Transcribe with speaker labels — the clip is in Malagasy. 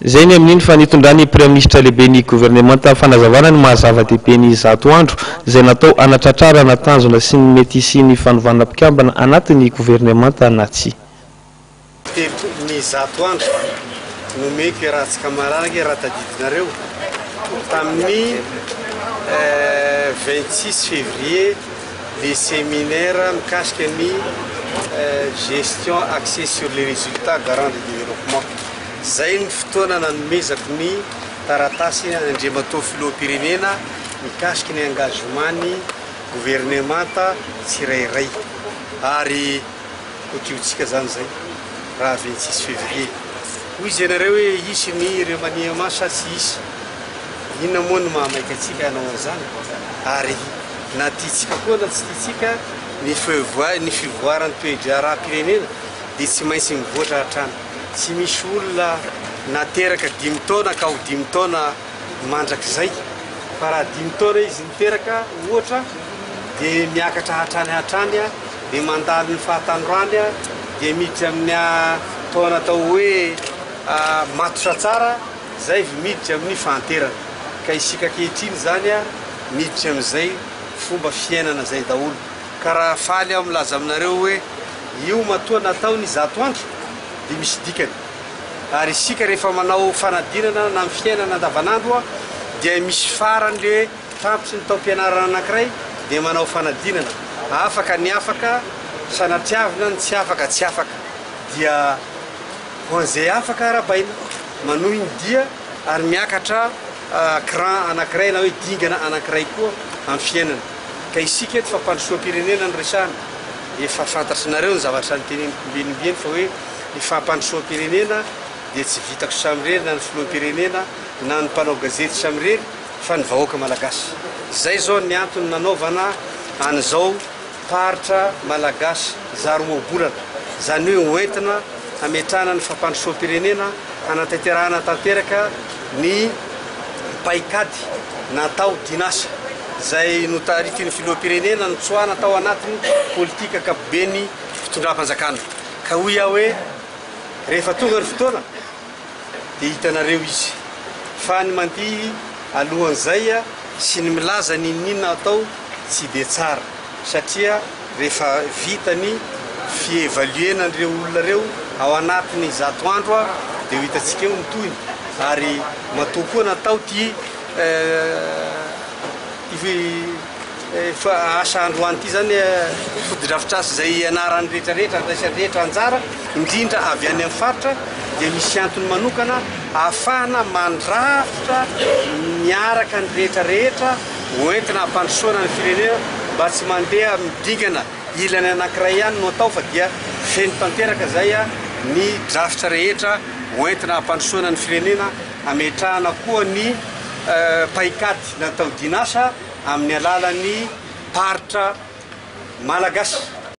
Speaker 1: Izay ny amin'iny fa nitondran'ny Praiminisitra lehiben'ny governemanta fanazavana ny maha zava-dehibe ny 100 andro izay natao hanatratrarana tanjona sy ny mety hisian'ny fanovana mpikambana anatin'ny governemanta na tsia.
Speaker 2: Teto ny 100 andro nomeko iarahantsika mahalala ange raha tadidinareo tamin'ny 26 février le séminaire mikasika ny gestion axée sur les résultats garant de développement. Zay ny fotoana nanomezako ny taratasy Andriamatoa Filoham-pirenena mikasika ny engagement ny governemanta tsirairay ary hotiotsika zany zay raha 26 février. Hoy izy ianareo hoe hisy ny remaniement sa tsy hisy? Inona moa no mahamaika antsika hanao an'izany? Ary na tiantsika koa na tsy tiantsika ny fivoa- ny fivoaran'ny toe-draharaham-pirenena dia tsy maintsy mivoatra hatrany. Tsy misy olona nateraka dimy taona ka ho dimy taona mandrakizay, fa raha dimy taona izy niteraka ohatra dia miakatra hatrany hatrany dia mandalo ny fahatanorany dia miditra amin'ny taona atao hoe matotra tsara izay vao miditra amin'ny fahanterana. Ka isika ankehitriny izany miditra amin'izay fomba fiainana izay daholo. Ka raha faly aho milaza aminareo hoe io matoa natao ny 100 andro dia misy dikany. Ary isika rehefa manao fanadinana na amin'ny fiainana andavanandro dia misy farany le hoe tampitry ny taom-pianarana anankiray dia manao fanadinana. Afaka ny afaka, sanatriavina ny tsy afaka tsy afaka. Dia ho an'izay afaka arahabaina, manohy ny dia ary miakatra cran anankiray na hoe dingana anankiray koa amin'ny fiainana. Ka isika eto fampandrosoam-pirenena no resahana. Efa fantatrinareo ny zavatra noteneniko ombieny ombieny fa hoe ny fampandrosoam-pirenena dia tsy vitako samirery na ny filoham-pirenena na ny mpanao gazety samirery fa ny vahoaka malagasy. Izay izao ny antony nanaovana an'izao paritra malagasy zary ohabolana, izany hoe hoentina hametrahana ny fampandrosoam-pirenena hanatanterahana tanteraka ny paikady natao dinasa izay notaritin'ny filoham-pirenena notsoahana tao anatin'ny politika ankapoben'ny fitondram-panjakana. Ka hoy aho hoe rehefa tonga ny fotoana dia hitanareo izy. Fa ny mandihy alohan'izay sy ny milaza n'inon'inona atao tsy dia tsara satria rehefa vita ny fi-evaluer-na an'ireo olona ireo ao anatin'ny 100 andro dia ho hitantsika eo ny tohiny ary matoa koa natao ity ity asa androany ity zany fotodrafitrasa izay ianaran'ny rehetra rehetra andraisan'ny rehetra anjara indrindra avy any amin'ny faritra dia misy antony manokana ahafahana mandrafitra miaraka ny rehetra rehetra hoentina hampandrosoana ny firenena mba tsy mandeha midingana ilany anankiray ihany no atao fa dia feno tanteraka izay ny drafitra rehetra hoentina hampandrosoana ny firenena hametrahana koa ny paikady natao dinasa amin'ny alalan'ny paritra malagasy.